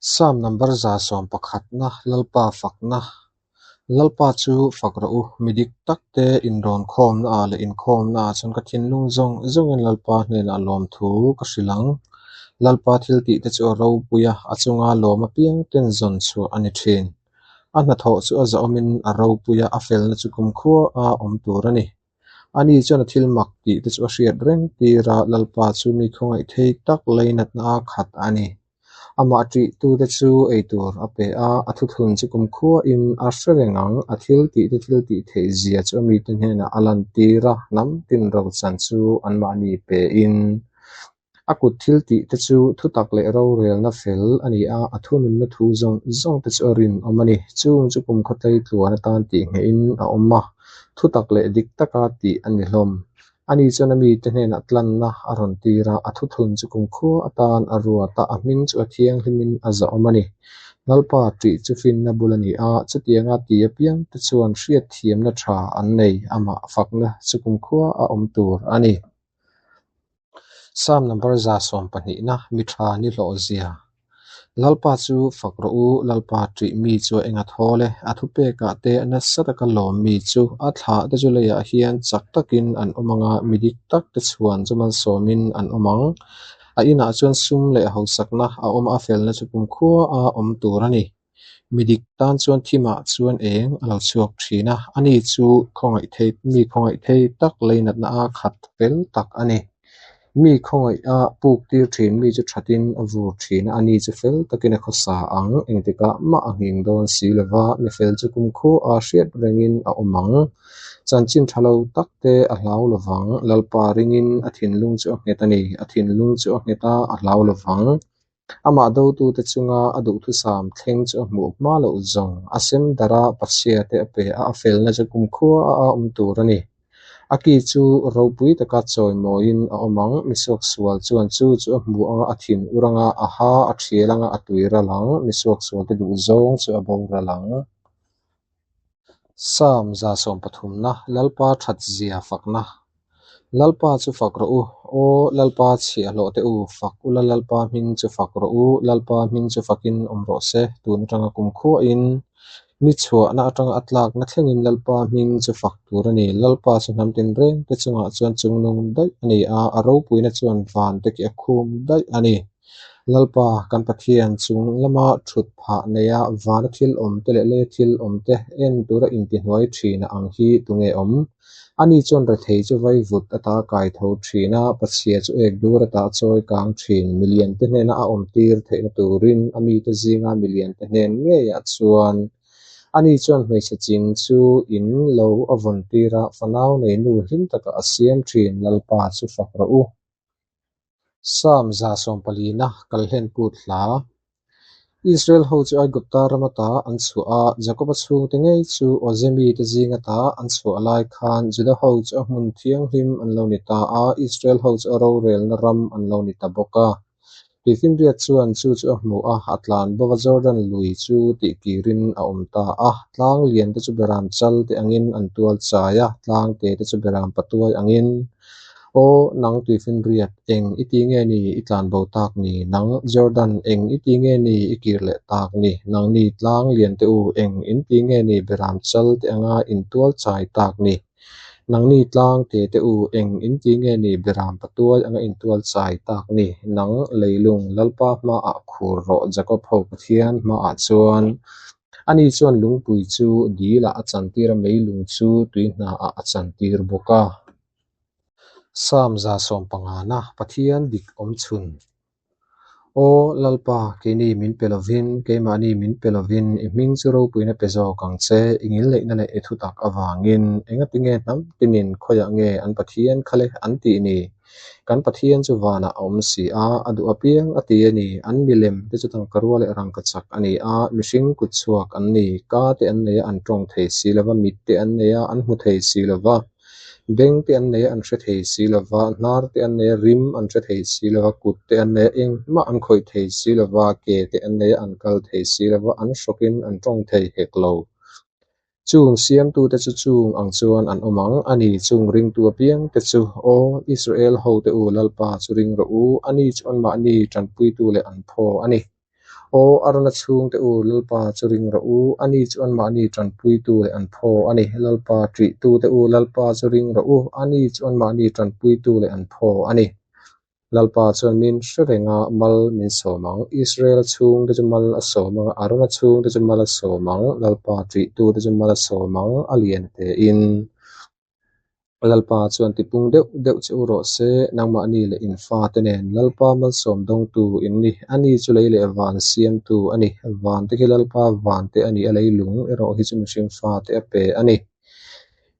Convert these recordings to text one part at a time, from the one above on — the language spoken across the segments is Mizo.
Psalm number 111-na Lalpa fakna Lalpa chu fak rawh u, mi dik takte inrawn khawmnaah leh inkhawmnaah chuan ka thinlung zawng zawngin Lalpa hnenah lawmthu ka hrilh ang. Lalpa thil tihte chu a ropui a, a chunga lawm apiangten zawn chhuah a ni thin. A hnathawh chu a zahawmin a ropui a, a felna chu kumkhua a awm tur a ni. Ani chuan a thil mak tihte chu a hriat reng tir a, Lalpa chu mi khawngaih thei tak leinatna a khat a ni. Amah ṭihtute chu eitur a pe a, a thuthlun chu kumkhuain a hre reng ang. A thil tihte thil tih theih zia chu a mite hnenah a lantir a, hnam tin rochan chu anmahni pein. A kut thil tihte chu thutak leh rorelna fel a ni a, a thununna thu zawng zawngte chu a rinawm a ni. Chung chu kumkhaw tleitluan atan tihnghehin a awm a, thutak leh dik taka tih a ni hlawm. Ani chuan a mite hnenah tlanna a rawn tir a, a thuthlun chu kumkhua atan a ruat a, a hming chu a thianghlimin a zahawm a ni. Lalpa ṭih chu finna bul a ni a, chutianga ti apiangte chuan hriatthiamna ṭha an nei, amah fakna chu kumkhua a awm tur a ni. Psalm number 112-na Mi ṭha ni hlawh zia. Lalpa chu fak rawh u, Lalpa ṭih mi chu a eng a thawl e, a thupekah te nasa taka lawm mi chu, a thlah te chu leiah hian chak takin an awm ang a, mi dik tak te chhuan chu malsawmin an awm ang. A inah chuan sum leh hausakna a awm a, a felna chu kumkhua a awm tur a ni. Mi dik tan chuan thimah chuan eng a lo chhuak thin a, ani chu khawngaih thei mi khawngaih thei tak leinatna a khat fel tak a ni. Mi khawngaih a puk tir thin mi chu thatin a vur thin a, ani chu fel takin a khawsa ang, engtikah mah a nghing dawn si lova, mi fel chu kumkhua a hriat rengin a awm ang. Chanchin tha lo tak te a hlau lovang, Lalpa ringin a thinlung chu a nghet a ni, a thinlung chu a nghet a, a hlau lovang. Amah dotute chunga a duhthusam thleng chu a hmuh hma loh zawng, a sem darh a, pachhia te a pe a, a felna chu kumkhua a awm tur a ni. A ki chu ropui taka chawimawiin a awm ang, misuaksual chuan chu chu a hmu anga a thin ur anga, a ha a thial anga a tui ral ang, misuaksualte duhzawng chu a boral ang. Psalm 113-na Lalpa thatzia fakna Lalpa chu fak rawh u, Aw Lalpa chhiahhlawh te u, fak ula Lalpa hming chu fak rawh u, Lalpa hming chu fakin awm rawh se, tun atanga kumkhuain ni chhuahna atanga a tlakna thlengin Lalpa hming chu fak tur a ni. Lalpa chu hnam tinreng te chungah chuan chungnung daih a ni a, a ropuina chuan van te khi a khum daih a ni. Lalpa kan Pathian chung lama thut phah neia vana thil awm te leh lei thil awm te en tura intihnuai thin a ang hi tunge awm? Ani chuan rethei chu vaivut ata kai tho thin a, pachhia chu ek dur ata chawi kang thin. Milian te hnena a awm tir theihna turin a mite zinga milian te hnen ngeiah chuan ani chuan hmeichhe ching chu in lo a vawn tir a, fanau nei nu hlim takah a siam thin. Lalpa chu fak rawh u. Psalm 114-na Kalhlen Kut Hla Israel ho chu Aigupta ram ata an chhuah a, Jakoba chhungte ngei chu Awzemi te zing ata an chhuah lai khan Juda ho chu a hmun thianghlim an lo ni ta a, Israel ho chu a rorelna ram an lo ni ta bawk a. Tuifinriat chuan chu chu a hmu a, a tlan bawk a, Jordan lui chu tihkirin a awm ta a. Tlang lian te chu beram chal te angin an tual chai a, tlang te te chu beram patuai angin. Aw, nang tuifinriat, eng i ti nge ni i tlan bo tak ni? Nang Jordan, eng i ti nge ni i kir leh tak ni? Nangni tlang lian te u, eng in ti nge ni beram chal te anga in tual chai tak ni? Nangni tlang te te u, eng in ti nge ni beram patuai anga in tual chai tak ni? Nang leilung Lalpa hmaah khur rawh Jakob ho Pathian hmaah chuan. Ani chuan lungpui chu dilah a chantir a, meilung chu tui hnaah a chantir bawk a. Psalm 115-na Pathian dik awm chhun. Aw Lalpa, keini min pe lovin, keimahni min pe lovin, i hming chu ropuina pe zawk ang che, i ngilneihna leh i thutak avangin. Engatinge hnam tinin khawiah nge an Pathian kha le an tih ni? Kan Pathian chu vanah a awm si a, a duh apiang a ti a ni. An milem te chu tangka rua leh rangka chak a ni a, mihring kut chhuak an ni. Ka te an nei a, an tawng thei si lo va, mit te an nei a, an hmu thei si lo va. Beng te an nei a, an hre thei si lo va, hnar te an nei a, rim an hre thei si lo va, kut te an nei a, engmah an khawih thei si lo va, ke te an nei a, an kal thei si lo va, an hrawkin an tawng thei hek lo. Chung siamtute chu chung ang chuan an awm ang, a ni, chung ringtu apiang te chu, Aw Israel hote u, Lalpa chu ring rawh u, ani chu anmahni tanpuitu leh an phaw a ni. Aw Arona chhungte u, Lalpa chu ring rawh u, ani chu anmahni tanpuitu leh an phaw a ni. Lalpa ṭihtute u, Lalpa chu ring rawh u, ani chu anmahni tanpuitu leh an phaw a ni. Lalpa chuan min hre reng a, mal min sawm ang. Israela chhungte chu mal a sawm ang a, Arona chhungte chu mal a sawm ang. Lalpa ṭihtute chu mal a sawm ang, a lian tein. Lalpa chuan tipung deuh deuh che u rawh se, nangmahni leh in fate nen Lalpa malsawm dawngtu in ni. Ani chu lei leh van siamtu a ni. Vante khi Lalpa vante a ni a, leilung erawh hi chu mihring fate a pe a ni.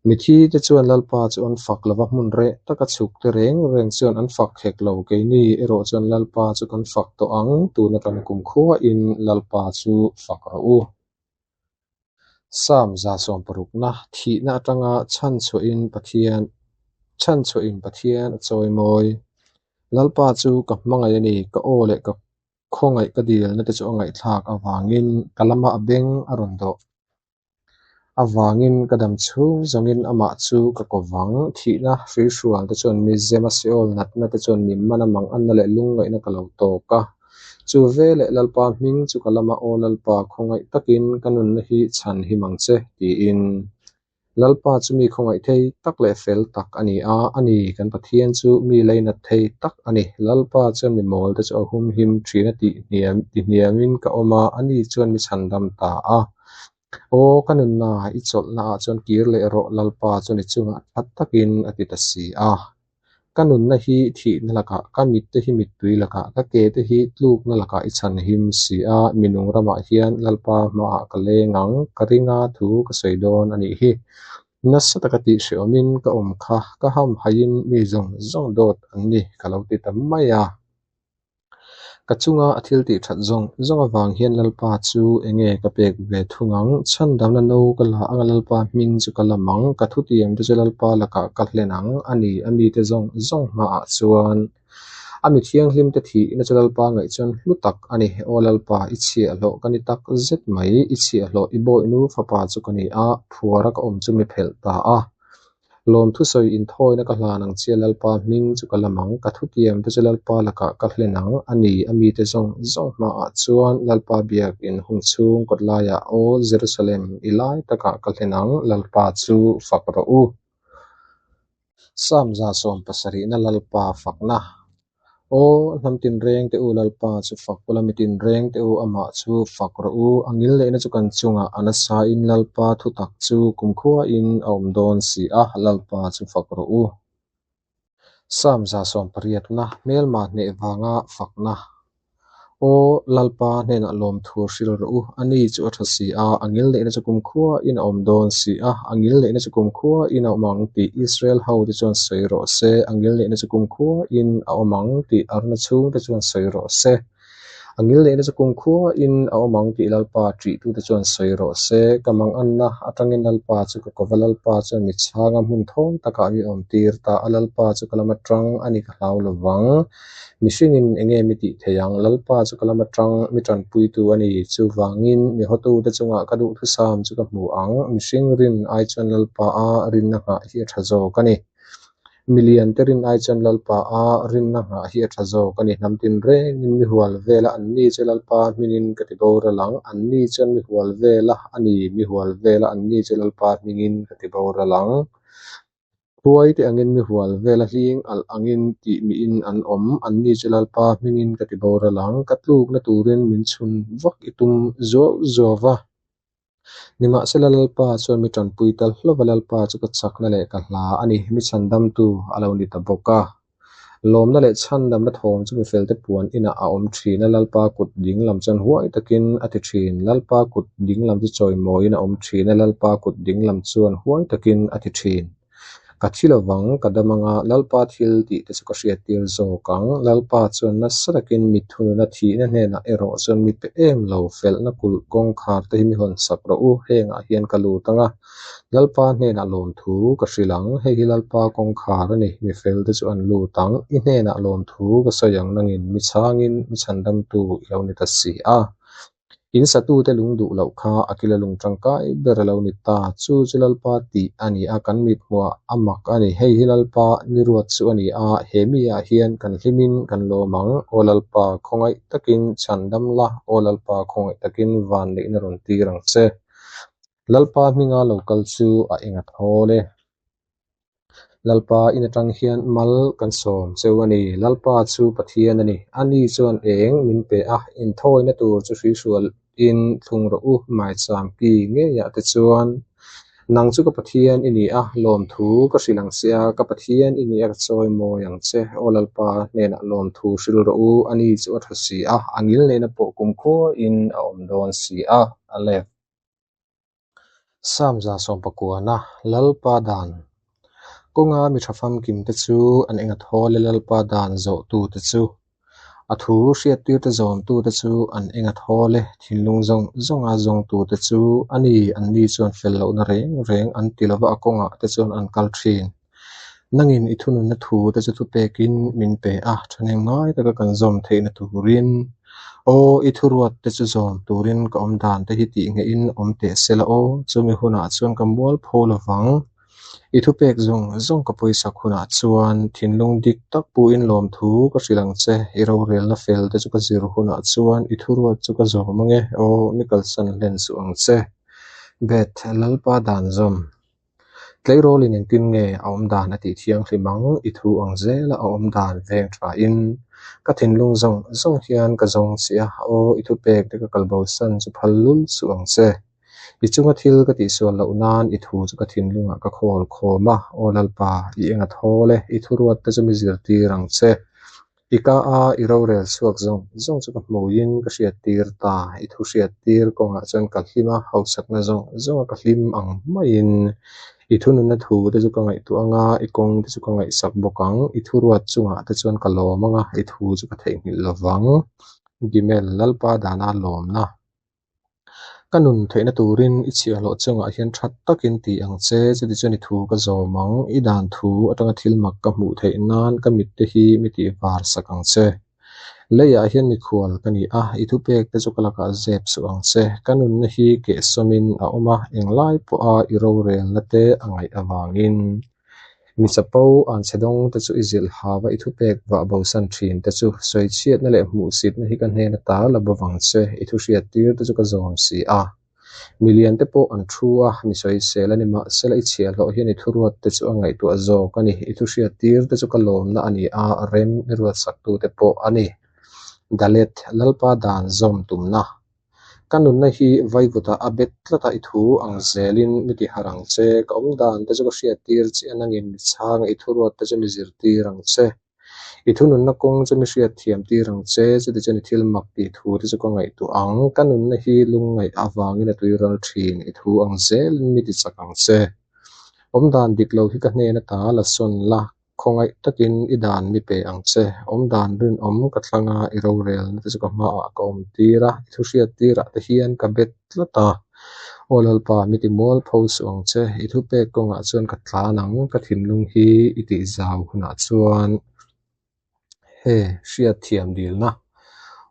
Mithi te chuan Lalpa chu an fak lo va, hmun reh taka chhuk te reng reng chuan an fak hek lo. Keini erawh chuan Lalpa chu kan fak tawh ang, tun atang kumkhuain Lalpa chu fak rawh u. Psalm 160na, Thihna atanga chhanchhuahin Pathian chhanchhuahin Pathian a chawimawi. Lalpa chu ka hmangaih a ni, ka aw leh ka khawngaih ka dilna te chu a ngaihthlak avangin ka lama a beng a rawn dawh avangin ka dam chhung zawngin amah chu ka ko vang. Thihna hruihrual te chuan mi zem a, Seol natna te chuan mi man a, manganna leh lungngaihna ka lo tawk a. Chu veleh Lalpa hming chu ka lama, Aw Lalpa, khawngaih takin ka nunna hi chhan him ang che, tiin. Lalpa chu mi khawngaih thei tak leh fel tak a ni a, a ni, kan Pathian chu mi leinat thei tak a ni. Lalpa chuan mi mawlte chu a humhim thin a tih hniam tihniamin ka awm a, ani chuan mi chhandam ta a. Aw ka nunna, i chawlhna ah chuan kir leh rawh, Lalpa chuan i chungah that takin a ti ta si a. Ka nunna hi thihna lakah, ka mitte hi mittui lakah, ka ke te hi tlukna lakah i chhan him si a, mi nung ramah hian Lalpa hmaah ka leng ang, ka ringa thu ka sawi dawn a nih hi. Nasa taka tih hrehawmin ka awm kha, ka hamhaiin mi zawng zawng dawt an ni ka lo ti ta mai a. Ka chunga a thil tih that zawng zawng avang hian Lalpa chu enge ka pek ve thung ang? Chhandamna no ka la anga Lalpa hming chu ka lam ang, ka thutiam te chu Lalpa lakah ka hlen ang, a ni, a mite zawng zawng hmaah chuan. A mi thianghlim te thihna chu Lalpa ngaih chuan hlu tak a ni. Aw Lalpa, i chhiahhlawh ka ni tak zet mai, i chhiahhlawh i bawihnu fapa chu ka ni a, phuara ka awm chu mi phelh ta a. Lawmthusawi inthawina ka hlan ang che Lalpa hming chu ka lam ang, ka thutiam te chu Lalpa lakah ka hlen ang, a ni, a mite zawng zawng hmaah chuan Lalpa biak in hung chhung kawt laiah aw Jerusalem i lai takah ka hlen ang, Lalpa chu fak rawh u. Psalm 170na Lalpa fakna. Aw, hnam tinreng te u Lalpa chu fak ula, mi tinreng te u amah chu fak rawh u. A ngil neihna chu kan chungah a nasain Lalpa thutak chu kumkhuain a awm dawn si a, Lalpa chu fak rawh u. Psalm 180na, Hmelma hneh vanga fakna. Aw, Lalpa hnenah lawmthu hrilh rawh u, a ni chu a tha si a, a ngil neihna chu kumkhuain a awm dawn si a, a ngil neihna chu kumkhuain a awm ang tih Israel hote chuan sawi rawh se, a ngil neihna chu kumkhuain a awm ang tih Arna chhungte chuan sawi rawh se, a ngil neihna chu kumkhuain a awm ang tih Lalpa ṭihtute chuan sawi rawh se. Ka manganna atangin Lalpa chu ka kova, Lalpa chuan mi chhanga hmun thawm takah mi awmtir ta a, Lalpa chu ka lam atang a ni ka hlau lovang. Mihringin eng nge mi tih theih ang? Lalpa chu ka lam atang mi tanpuitu a ni. Chuvangin mi hawtute chungah ka duhthusam chu ka hmu ang. Mihring rin ai chuan Lalpa a rinna nghah hi a tha zawk a ni. Mi liante rin ai chuan Lalpa a rinna nghah hi a tha zawk a ni. Hnam tinrengin mi hual vela anni chu Lalpa hmingin ka ti boral ang. Anni chuan mi hual vela a ni, mi hual vela anni chu Lalpa hmingin ka ti boral ang. Khuai te angin mi hual vel a hling alh angin tih miin an awm, anni chu Lalpa hmingin ka ti boral ang, ka tlukna turin min chhun vak i tum zuau zuau va. Nimahsela Lalpa chuan mi tanpui tal hlauh a, Lalpa chu ka chakna leh ka hla a ni, mi chhandamtu a lo ni ta bawk a. Lawmna leh chhandamna thawm chu mifelte puan inah a awm thin a, Lalpa kut dinglam chuan huai takin a ti thin. Lalpa kut dinglam chu chawimawiin a awm thin a, Lalpa kut dinglam chuan huai takin a ti thin. Ka thi lovang, ka dam anga, Lalpa thil tih te chu ka hriattir zawk ang. Lalpa chuan nasa takin mi thununa thihna hnenah erawh chuan mi pe em lo, felna kulh kawngkhar te hi mi hawn sak rawh u, hengah hian ka lut anga, Lalpa hnenah lawmthu ka hrilh ang, hei hi Lalpa kawngkhar a ni, mi felte chu an lut ang, i hnenah lawmthu ka sawi ang nangin mi chhangin mi chhandamtu i lo ni ta si a. In satute lung duh loh kha a kila lung tangkai ber a lo ni ta. Chu chu Lalpa tih a ni a, kan mithmuah a mak a ni. Hei hi Lalpa ni ruat chu a ni a, he mi ah hian kan hlimin kan lawm ang. Aw Lalpa, khawngaih takin chhan dam la, Aw Lalpa, khawngaih takin vanneihna rawn tir ang che. Lalpa hminga lo kal chu a eng a thawl e. Lalpa in atang hian mal kan sawm cheu a ni. Lalpa chu Pathian a ni. Ani chuan eng min pe a, inthawina tur chu hruihrual in thlung rawh u, maicham ki ngeiah te chuan. Nang chu ka Pathian i ni a, lawmthu ka hrilh ang che a, ka Pathian i ni a, ka chawi mawi ang che. Aw Lalpa hnenah lawmthu hrilh rawh u, ani chu a tha si a, a ngilneihna pawh kumkhuain a awm dawn si a. Aleph. Psalm 119, Lalpa dan Kawnga mi tha famkimte chu an eng a thawl e Lalpa dan zawhtute chu. A thu hriattirte zawmtute chu an eng a thawl e, thinlung zawng zawnga zawngtute chu a ni, anni chuan fel lohna reng reng an ti lova a kawngah te chuan an kal thin. Nangin i thununna thu te chu thupekin min pe a, thahnem ngai taka kan zawm theihna turin. Aw, i thuruat te chu zawm turin ka awm dan te hi tih ngeihin awm teh se la aw, chumi hunah chuan ka mual pho lovang. I thupek zawng zawng ka pawisak hunah chuan thinlung dik tak puin lawmthu ka hrilh ang che. I rorelna fel te chu ka zir hunah chuan i thuruat chu ka zawm ange, aw, mi kalsan hlen suh ang che. Beth, Lalpa dan zawm. Tleirawlin engtin nge a awm dan a tih thianghlim ang? I thu ang zela a awm dan veng thain ka thinlung zawng zawng hian ka zawng che a, aw i thupek te ka kalbosan chu phal lul suh ang che. I chunga thil ka tihsual loh nan i thu chu ka thinlungah ka khawl khawm a, aw Lalpa, i eng a thawl e, i thuruat te chu mi zirtir ang che. I ka a, i rorel chhuak zawng zawng chu ka hmuiin ka hriattir ta. I thu hriattir kawngah chuan ka hlim a, hausakna zawng zawnga ka hlim ang maiin. I thununna thu te chu ka ngaihtuah ang a, i kawng te chu ka ngaihsak bawk ang. I thuruat chungah te chuan ka lawm ang a, i thu chu ka theihnghilh lovang. Gimel, Lalpa dana lawmna. Ka nun theihna turin i chhiahhlawh chungah hian tha takin ti ang che, chutichuan i thu ka zawm ang, i dan thu atanga thil mak ka hmuh theih nan ka mitte hi mi tih var sak ang che. Leiah hian mikhual ka ni a, i thupek te chu ka lakah zep suh ang che. Ka nunna hi kehsawmin a awm a, englai pawha i rorelna te a ngaih avangin. Mi chapo an chhe dawng te chu i zilh hau a, i thupek vah bosan thin te chu sawichhiatna leh hmuhsitna hi ka hnen ata la bo vang che, i thu hriattir te chu ka zawm si a. Mi lian te pawh an thu a, mi sawisel a ni mahsela i chhiahhlawh hian i thuruat te chu a ngaihtuah zawk a ni, i thu hriattir te chu ka lawmna a ni a, rem i ruatsaktute pawh a ni. Dalet, Lalpa dan zawm tumna. Ka nunna hi vaivutah a bet tlat a, i thu ang zelin mi ti harh ang che. Ka awm dan te chu ka hriattir che a, nangin mi chhanga i thuruat te chu mi zirtir ang che. I thununna kawng chu mi hriatthiam tir ang che, chutichuan i thil mak tih thu te chu ka ngaihtuah ang. Ka nunna hi lungngaih avangin a tuiral thin, i thu ang zelin mi ti chak ang che. Awm dan dik lo hi ka hnen ata la sawn la, Khawngaih takin i dan mi pe ang che. Awm dan rinawm ka thlang a, i rorelna te chu ka hmaah ka awm tir a, i thuhriat tirah te hian ka bet tlat a. Aw Lalpa, mi ti mualpho suh ang che, i thupek kawngah chuan ka tlan ang, ka thinlung hi i tih zau hunah chuan he hriatthiam dilna.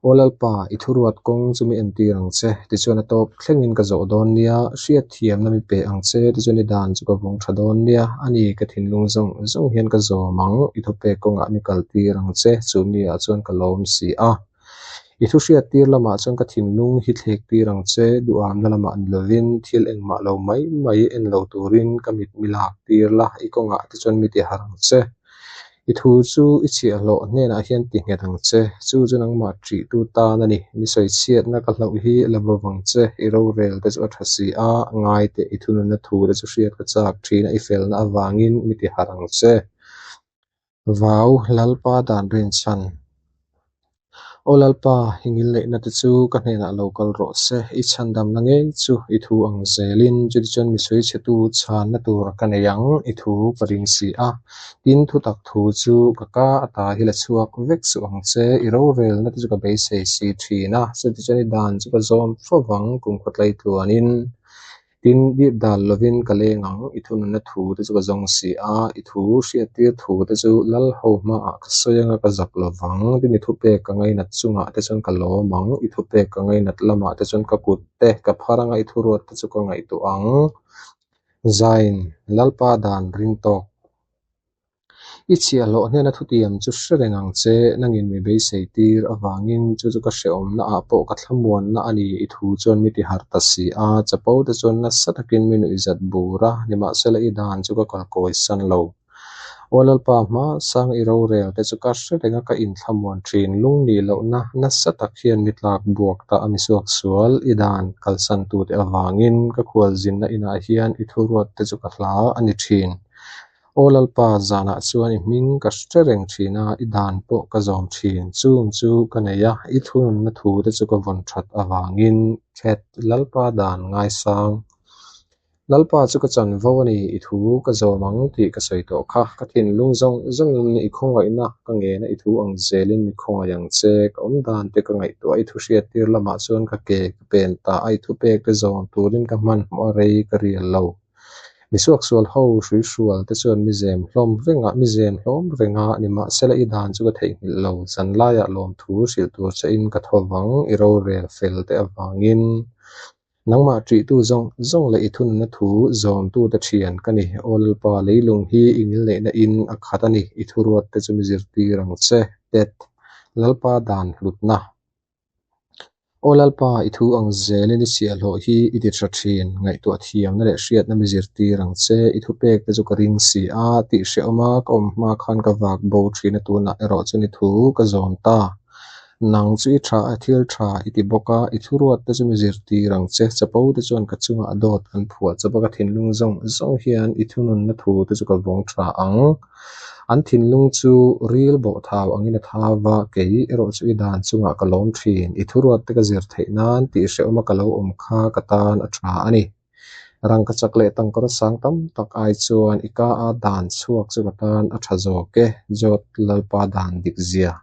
Aw Lalpa, i thuruat kawng chu mi entir ang che, tichuan a tawp thlengin ka zawh dawn nia, hriatthiamna mi pe ang che, tichuan i dan chu ka vawng tha dawn nia, a ni, ka thinlung zawng zawng hian ka zawm ang, i thupek kawngah mi kaltir ang che, chu miah chuan ka lawm si a. I thu hriattir lamah chuan ka thinlung hi thlektir ang che, duhamna lamah ni lovin thil engmah lo mai mai en lo turin ka mit mi laktir la, i kawngah tichuan mi ti harh ang che. I thu chu i chhiahhlawh hnenah hian ti nghet ang che, chu chu nangmah ṭihtu tan a ni. Mi sawichhiatna ka hlauh hi la bo vang che, i rorel te chu a ṭha si a, ngai teh i thununna thu te chu hriat ka chak ṭhin a, i felna avangin mi ti harh ang che. Vau, Lalpa dan rinchhan. Aw Lalpa, i ngilneihna te chu ka hnenah lo kal rawh se, i chhandamna ngei chu i thu ang zelin, chutichuan mi sawichhetu chhanna tur ka nei ang, i thu ka ring si a. Tin, thutak thu chu ka ka ata hi la chhuak vek suh ang che, i rorelna te chu ka beisei si thin a, chutichuan i dan chu ka zawm fo vang, kumkhua tlaitluanin. Tin, dip dal lovin ka leng ang, i thununna thu te chu ka zawng si a, i thu hriattir thu te chu lal ho hmaah ka sawi anga ka zak lo vang. Tin, i thupek ka ngainat chungah te chuan ka lawm ang, i thupek ka ngainat lamah te chuan ka kut te ka phar anga i thuruat te chu ka ngaihtuah ang. Zain, Lalpa dan ring tawk. I chhiahhlawh hnena thutiam chu hre reng ang che, nangin mi beisei tir avangin chu chu ka hrehawmna ah pawh ka thlamuanna a ni, i thu chuan mi ti harh ta si a, chapo te chuan nasa takin mi nuihzat bur a, nimahsela i dan chu ka kalkawi san lo. Aw Lalpa, hma sang i rorel te chu ka hre reng a, ka inthlamuan thin, lungnih lohna nasa tak hian mi tlak buak ta a mi suaksual, i dan kalsan tute avangin ka khualzinna inah hian i thuruat te chu ka hla a ni thin. Aw Lalpa, zanah chuan i hming ka hre reng thin a, i dan pawh ka zawm thin. Chung chu ka nei a, i thununna thu te chu ka vawn that avangin Thet Lalpa dan ngaisang. Lalpa chu ka chanvo a ni, i thu ka zawm ang tih ka sawi tawh kha. Ka thinlung zawng zawngin i khawngaihna ka ngen a, i thu ang zelin mi khawngaih ang che. Ka awm dan te ka ngaihtuah a, i thu hriattir lamah chuan ka ke ka pen ta a, i thupek te zawm turin ka hmanhmawh a, rei ka rial lo. Mi suaksual ho hruihrual te chuan mi zem hlawm reng a, mi zem hlawm reng a, nimahsela i dan chu ka theihnghilh lo, zanlaiah lawmthu hrilh tur che in ka tho vang, i rorel fel te avangin. Nangmah ṭihtu zawng zawng leh i thununna thu zawmtute ṭhian ka ni. Aw Lalpa, leilung hi i ngilneihna in a khat a ni, i thuruat te chu mi zirtir ang che. Tet, Lalpa dan hlutna. Aw Lalpa, i thu ang zelin i chhiahhlawh hi i ti tha thin. Ngaihtuah thiamna leh hriatna mi zirtir ang che. I thupek te chu ka ring si a, tih hrehawm a, ka awm hma khan ka vak bo thin a, tunah erawh chuan i thu ka zawm ta. Nang chu i tha a, thil tha i ti bawk a, i thuruat te chu mi zirtir ang che. Chapo te chuan ka chungah dawt an phuah chawp a, ka thinlung zawng zawng hian i thununna thu te chu ka vawng tha ang. An thinlung chu ril bawh thau angin a thau va, kei erawh chu i dan chungah ka lawm thin. I thuruat te ka zir theih nan tih hrehawma ka lo awm kha ka tan a tha a ni. Rangka chak leh tangkawra sang tam tak ai chuan i ka a dan chhuak chu ka tan a tha zawk e, Jot Lalpa dan dik zia.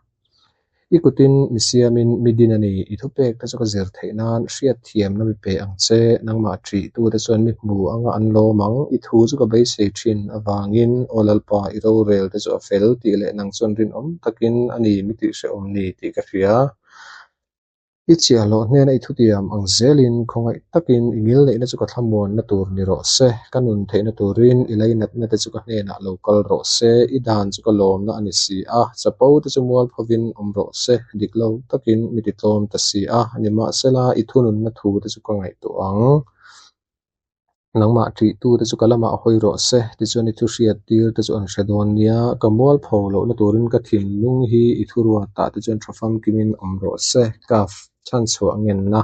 I kutin mi siamin mi din a ni, i thupek te chu ka zir theih nan hriatthiamna mi pe ang che, nangmah ṭihtute chuan mi hmu anga an lawm ang, i thu chu ka beisei ṭhin avangin, Aw Lalpa, i rorel te chu a fel tih leh nang chuan rinawm takin a ni mi tihhrehawm ni tih ka hria. I chiahhlawh hnena i thutiam ang zelin khawngaih takin i ngilneihna chu ka thlamuanna tur ni rawh se, ka nun theihna turin i lainatna te chu ka hnenah lo kal rawh se, i dan chu ka lawmna a ni si a, chapo te chu mualphovin awm rawh se, dik lo takin mi titlawm ta si a, nimahsela i thununna thu te chu ka ngaihtuah ang. Nangmah ṭihtute chu ka lamah hawi rawh se, tichuan i thu hriattir te chu an hre dawn nia. Ka mualpho lohna turin ka thinlung hi i thuruatah te chuan ṭha famkimin awm rawh se. Kaf, chhanchhuah ngenna.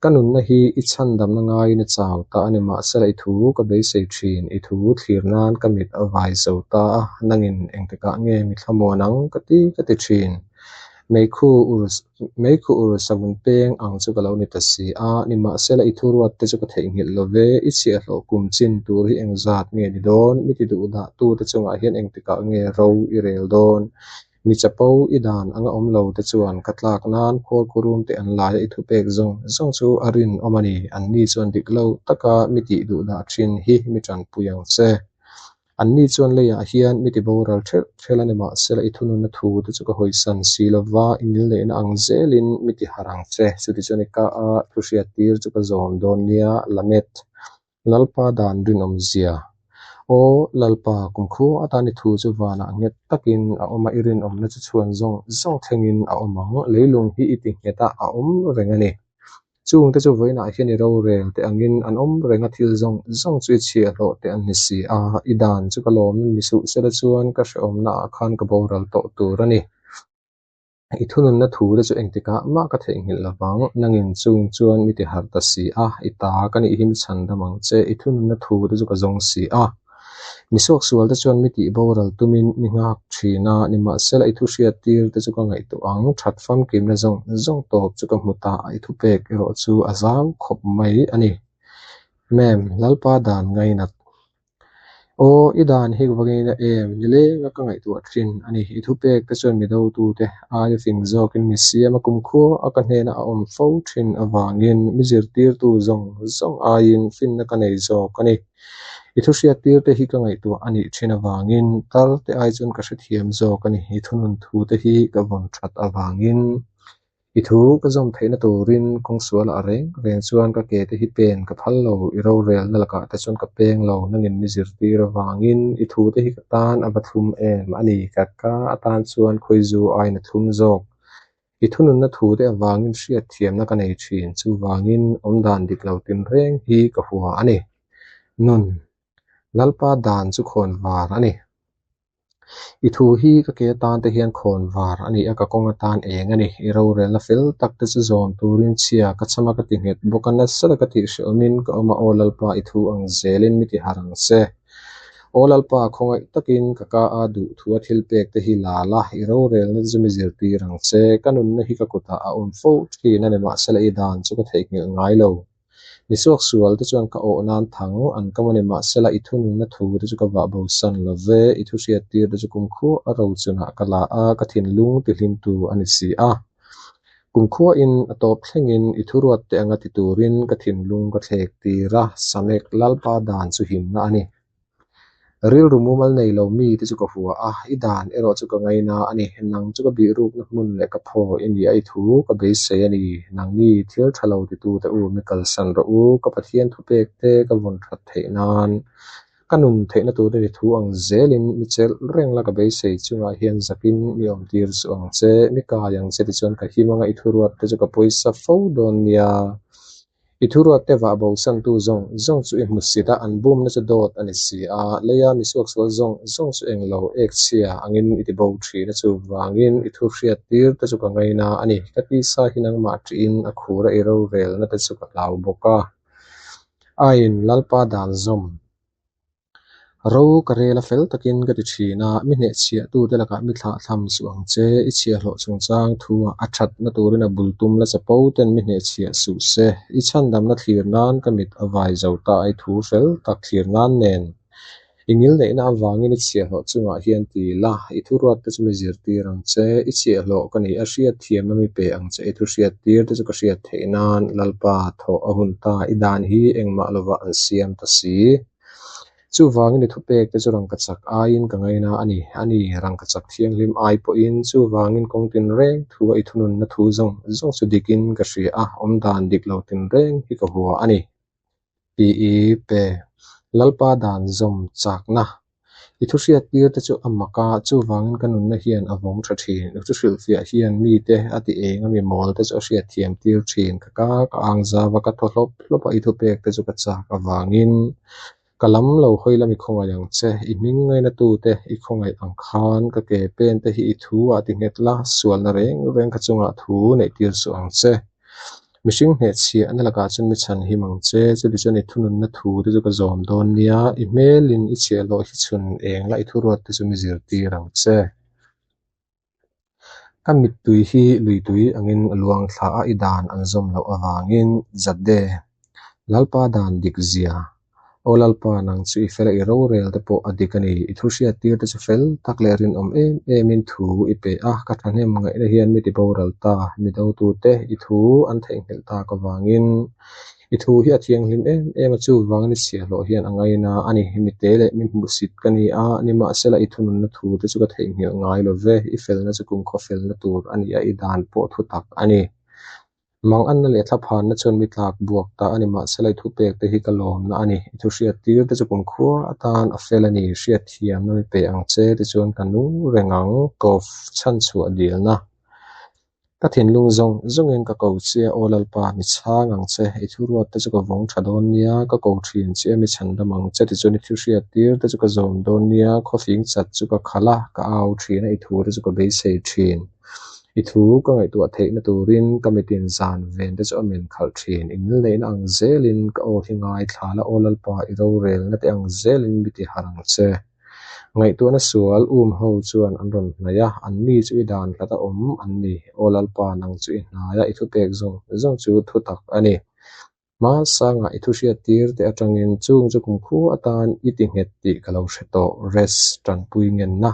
Ka nunna hi i chhandamna ngaiin a chau ta a ni, mahsela i thu ka beisei ṭhin, i thu thlir nan ka mit a vai zo ta a, nangin engtikah nge mi thlamuan ang ka ti ka ti ṭhin. Meikhu ur Meikhu ur savun peng ang chu ka lo ni ta si a, nimahsela i thuruat te chu ka theihnghilh lo ve, i chhiahhlawh kum chin tur hi engzat nge ni dawn, mi ti duh dah tu te chungah hian engtikah nge ro i rel dawn, mi chapo i dan anga awm lo te chuan ka tlak nan khualkhu rum te an lai a i thupek zawng zawng chu a rinawm a ni, anni chuan dik lo taka mi tih duh dah thin hi mi tanpui ang che. Anni chuan leiah hian mi ti boral ṭhelh ṭhelh a ni mahsela i thununna thu te chu ka hawisan si lova, i ngilneihna ang zelin mi ti harh ang che. Chutichuan i ka a thu hriattir chu ka zawm dawn nia, Lamet. Lalpa dan rinawm zia. Aw Lalpa, kumkhua atan i thu chu vanah nghet takin a awm a, i rinawmna chu chhuan zawng zawng thlengin a awm ang. Leilung hi i ti nghet a, a awm reng a ni. Chungte chu vawiinah hian i rorel te angin an awm reng a, thil zawng zawng chu i chhiahhlawh te an ni si a, i dan chu ka lawmin mi suh sela chuan ka hrehawmnaah khan ka boral tawh tur a ni. I thununna thu te chu engtikah mah ka theihnghilh lovang, nangin chung chuan mi ti harh ta si a, i ta ka nih hi mi chhandam ang che, i thununna thu te chu ka zawng si a. Mi suaksual te chuan mi tih boral tumin mi nghak thin a, nimahsela i thu hriattir te chu ka ngaihtuah ang, that famkimna zawng zawng tawp chu ka hmu ta a, i thupek erawh chu a zau khawp mai a ni. Ma'am, Lalpa dan ngainat. Aw, i dan hi ka va ngeina em? Nilenga ka ngaihtuah thin a ni. I thupek te chuan mi dotute aia fing zawkin mi siam a, kumkhua a ka hnena a awm fo thin avangin mi zirtirtu zawng zawng aiin finna ka nei zawk a ni. I thu hriattir te hi ka ngaihtuah a nih thin avangin tar te ai chuan ka hrethiam zawk a ni. I thunun thu te hi ka vawn that avangin I thu ka zawm theihna turin kawng sualah reng reng chuan ka ke te hi pen ka phal lo, i rorelna lakah te chuan ka peng lo, nangin mi zirtir avangin i thu te hi ka tan a va thlum em a ni, ka ka atan chuan khawizu aiin a thlum zawk. I thununna thu te avangin hriatthiamna ka nei thin, chuvangin awmdan dik lo tinreng hi ka hua a ni. Nun, Lalpa dan chu khawnvar a ni. I thu hi ka ke atan te hian khawn var a ni a, ka kawng atan eng a ni. I rorelna fel tak te chu zawm turin chhia ka cham a, ka ti nghet bawk a, nasa taka tih hrehawmin ka awm a, Aw Lalpa, i thu ang zelin mi ti harh ang che. Aw Lalpa, khawngaih takin ka ka a duh thu a thil pek te hi la la, i rorelna te chu mi zirtir ang che. Ka nunna hi ka kutah a awm fo thin a ni, mahsela i dan chu ka theihnghilh ngai lo. Mi suaksual te chuan ka awh nan thang an kam a ni, mahsela i thununna thu te chu ka vah bosan lo ve, i thu hriattir te chu kumkhua a rochunah ka la a, ka thinlung tihlimtu a ni si a. Kumkhuain a tawp thlengin i thuruat te anga ti turin ka thinlung ka thlek tir a, Samek Lalpa dan chu himna a ni. Rilru mumal nei lo mi te chu ka hua a, i dan erawh chu ka ngaina a ni. Nang chu ka bihrukna hmun leh ka phaw i ni a, i thu ka beisei a ni. Nangni thil tha lo titute u, mi kalsan rawh u, ka Pathian thupek te ka vawn that theih nan. Ka nun theihna turin i thu ang zelin mi chelh reng la, ka beisei chungah hian zakin mi awmtir suh ang che, mi kai ang che tichuan ka him anga i thuruat te chu ka pawisa fo dawn nia. I thuruatte vah bosantu zawng zawng chu i hmu sit a, an bumna chu dawt a ni si a. Leia mi suaksual zawng zawng chu englo ek chhia angin i ti bo thin a, chuvangin i thu hriattir te chu ka ngaina a ni. Ka tisa hi nangmah ṭihin a khur a, i rorelna te chu ka hlau bawk a. Aiin Lalpa dan zawm. Ro ka rel a fel takin ka ti thin a, mi hnehchhiahtute lakah mi thlahthlam suh ang che, i chhiahhlawh chungchang thuah a thatna turin a bul tum la chapo ten mi hnehchhiah suh se, i chhandamna thlir nan ka mit a vai zo ta a, i thu fel tak thlir nan nen i ngilneihna avangin i chhiahhlawh chungah hian ti la, i thuruatte chu mi zirtir ang che, i chhiahhlawh ka nih a hriatthiamna mi pe ang che, i thu hriattir te chu ka hriat theih nan Lalpa thawh a hun ta, i dan hi engmah lovah an siam ta si. Chuvangin i thupek te chu rangkachak aiin ka ngaina a ni, a ni, rangkachak thianghlim ai pawhin. Chuvangin kawng tinreng thu a i thununna thu zawng zawng chu dikin ka hria a, awmdan dik lo tinreng hi ka hua a ni. PE pe Lalpa dan zawm chakna. I thu hriattir te chu a mak a, chuvangin ka nunna hian a vawng tha thin. I thu hrilhfiah hian mite a ti eng a, mi mawl te chu a hriatthiam tir thin. Ka ka ka ang zau a, ka thaw hlawp hlawp a, i thupek te chu ka chak avangin ka lam lo hawi la mi khawngaih ang che. I hming ngainatute i khawngaih ang khan ka ke pen te hi i thu ah ti nghet la, sualna reng reng ka chungah thu neih tir suh ang che. Mihring hnehchhiahna lakah chuan mi chhan him ang che, chuti chuan i thununna thu te chu ka zawm dawn nia, i hmelin i chhiahhlawh hi chhun eng la i thuruat te chu mi zirtir ang che. Ka mittui hi luitui angin a luang thla a, i dan an zawm loh avangin Jade, Lalpa dan dik zia. Aw Lalpa, nang chu i fel a, i rorel te pawh a dik a ni. I thu hriattir te chu fel tak leh rinawm em emin thu i pe a, ka thahnem ngaihna hian mi ti boral ta, mi dotute i thu an theihnghilh tak avangin. I thu hi a thianghlim em em a, chuvangin i chhiahhlawh hian a ngaina a ni. Mite leh mi hmuhsit ka ni a, nimahsela i thununna thu te chu ka theihnghilh ngai lo ve. I felna chu kumkhaw felna tur a ni a, i dan pawh thu tak a ni. Manganna leh thlaphanna chuan mi tlak buak ta a ni, mahsela i thupek te hi ka lawmna a ni. I thu hriattir te chu kumkhua atan a fel a ni, hriatthiamna mi pe ang che tichuan ka nung reng ang, Kov chhanchhuah dilna. Ka thinlung zawng zawngin ka ko che a, Aw Lalpa, mi chhang ang che, i thuruat te chu ka vawng tha dawn nia, ka ko thin che a, mi chhandam ang che tichuan i thu hriattir te chu ka zawm dawn nia, khawfing chat chu ka khalh a, ka au thin a, i thu te chu ka beisei thin. I thu ka ngaihtuah theihna turin ka mitin zan ven te chu a men khalh thin. I ngilneihna ang zelin ka aw hi ngaithla la, Aw Lalpa, i rorelna te ang zelin mi ti harh ang che. Ngaihtuahna sual um ho chuan an rawn hnaih a, an mi chu i dan hlat a awm an ni. Aw Lalpa, nang chu i hnai a, i thupek zawng zawng chu thu tak a ni. Hmasanga i thuhriattir te atangin chung chu kumkhua atan i ti nghet tih ka lo hre tawh. Rest tanpui ngenna.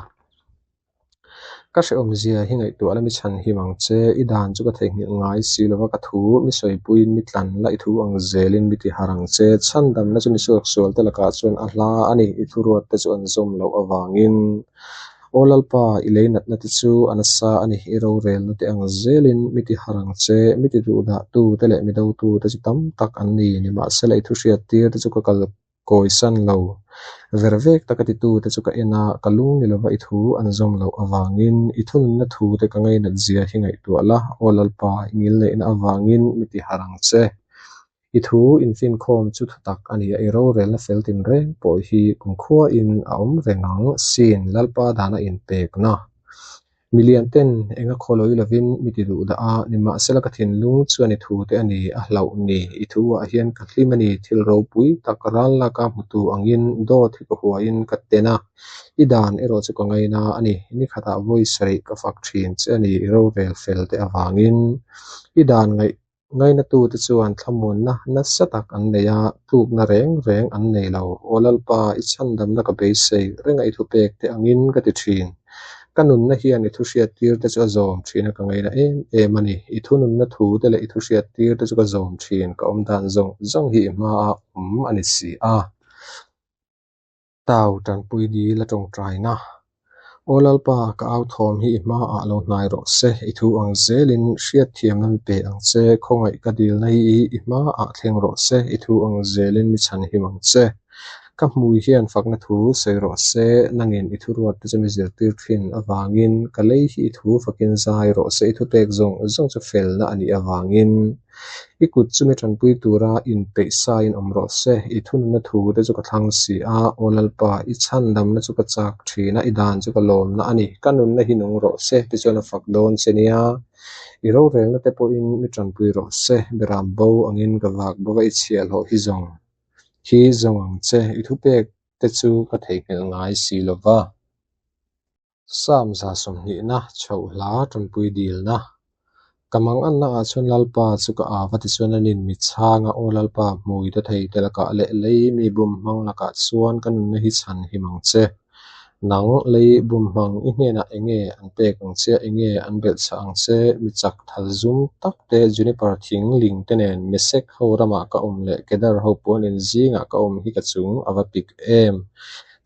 Ka hrehawmzia hi ngaihtuah la mi chhan him ang che. I dan chu ka theihnghilh ngai si lova ka thu mi sawipuiin mi tlan la i thu ang zelin mi ti harh ang che. Chhandamna chu mi suaksual te lakah chuan a hla a ni, i thuruat te chu an zawm loh avangin. Aw Lalpa, i lei natna te chu a nasa a ni, i rorelna te ang zelin mi ti harh ang che. Mi ti duhdah tu te leh mi dotu te chu tam tak an ni, nimahsela i thuhriattir te chu ka kal kawisan lo. Ver vek taka titu te chu ka en a, ka lung ni lova i thu an zawm loh avangin i thununna thu te ka ngainat zia hi ngaihtuah la, Aw Lalpa, i ngilneihna avangin mi ti harh ang che. I thu infinkhawm chu thutak a ni a, i rorelna fel tinreng pawh hi kumkhuain a awm reng ang sin, Lalpa dana inpekna. Mi lian ten eng a khawlawi lovin mi ti duh dah a, nimahsela ka thinlung chuan i thu te a ni, a hlauh ni. I thu ah hian ka hlim a ni, thil ropui tak ral laka hmutu angin dawt hi ka huaiin ka ten a, i dan erawh chu ka ngaina a ni. Ni khatah vawi sarih ka fak thin che a ni, i rorel fel te avangin. I dan ngaih Ngainatute chuan thlamuanna nasa tak an nei a, tlukna reng reng an nei lo. Aw Lalpa, i chhandamna ka beisei reng a, i thupek te angin ka ti thin. Ka nunna hian i thuhriattir te chu a zawm thin a, ka ngaina em em a ni. I thununna thu te leh i thuhriattir te chu ka zawm thin, ka awmdan zawng zawng hi i hmaah awm a ni si a. Tau tanpui dil a tawngtaina. Aw Lalpa, ka au thawm hi i hmaah lo hnai rawh se, i thu ang zelin hriatthiamna mi pe ang che, khawngaih ka dilna hi i hmaah thleng rawh se, i thu ang zelin mi chhanhim ang che. Ka hmui hian fakna thu sawi rawh se, nangin i thuruat te chu mi zirtir thin avangin, ka lei hi i thu fakin zai rawh se, i thupek zawng zawng chu felna a nih avangin. I kut chu mi tanpui tura inpeih sain awm rawh se, i thununna thu te chu ka thlang si a, Aw Lalpa, i chhandamna chu ka chak thin a, i dan chu ka lawmna a ni, ka nunna hi nung rawh se, tichuan a fak dawn che nia. I rorelna te pawhin mi tanpui rawh se, beram bo angin ka vak bo va, i chhiahhlawh hi zawng hi zawng ang che, i thupek te chu ka theihnghilh ngai si lo va. Psalm 120na chhoh hla tanpui dilna. Ka manganna ah chuan Lalpa chu ka au a tichuan a nin mi chhang a, Aw Lalpa, hmui te thei te lakah leh lei mi bum hmang lakah chuan ka nunna hi chhan him ang che. Nang lei bum hmang i hnenah enge an pek ang che a, enge an belh chah ang che, mi chak thal zum tak te, juniper thing ling te nen Mesek ho ramah ka awm leh Kedar ho puan in zingah ka awm hi ka chung a va pik em.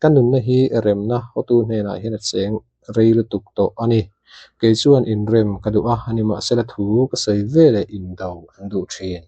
Ka nunna hi remna hotu hnenah hian a cheng rei lutuk tawh a ni. Kei chuan inrem ka duh a, nimahsela thu ka sawi ve leh indo an duh thin.